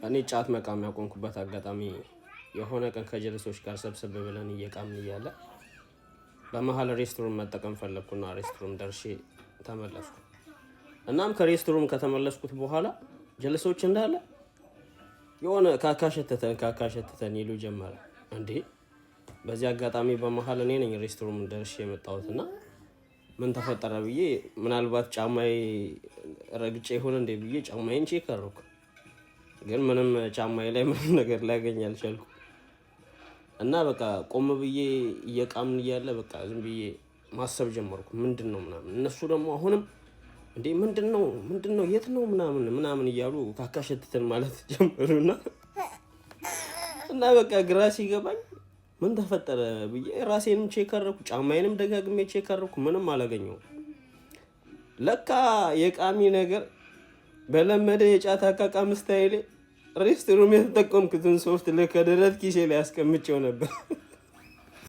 እኔ ጫት መቃም ያቆምኩበት አጋጣሚ የሆነ ቀን ከጀለሶች ጋር ሰብሰብ ብለን እየቃምን እያለ በመሀል restroom መጠቀም ፈለግኩና restroom ደርሼ ተመለስኩ። እናም ከ restroom ከተመለስኩት በኋላ ጀለሶች እንዳለ የሆነ ካካ ሸተተን ካካ ሸተተን ይሉ ጀመረ። እንዴ፣ በዚህ አጋጣሚ በመሀል እኔ ነኝ restroom ደርሼ የመጣሁትና ምን ተፈጠረ ብዬ፣ ምናልባት ጫማዬ ረግጬ ይሆን እንዴ ብዬ ጫማዬን check አደረኩ። ግን ምንም ጫማዬ ላይ ምንም ነገር ላገኝ አልቻልኩም። እና በቃ ቆም ብዬ እየቃምን እያለ በቃ ዝም ብዬ ማሰብ ጀመርኩ። ምንድን ነው ምናምን። እነሱ ደግሞ አሁንም እንዴ ምንድን ነው፣ ምንድን ነው፣ የት ነው ምናምን ምናምን እያሉ ካካ ሸተተን ማለት ጀመሩና እና በቃ ግራ ሲገባኝ ምን ተፈጠረ ብዬ ራሴንም check አደረኩ፣ ጫማዬንም ደጋግሜ check አደረኩ። ምንም አላገኘሁም። ለካ የቃሚ ነገር በለመደ የጫት አቃቃም style ኤ restroom የተጠቀምኩትን ሶፍት ከደረት ኪሴ ላይ አስቀምጬው ነበር።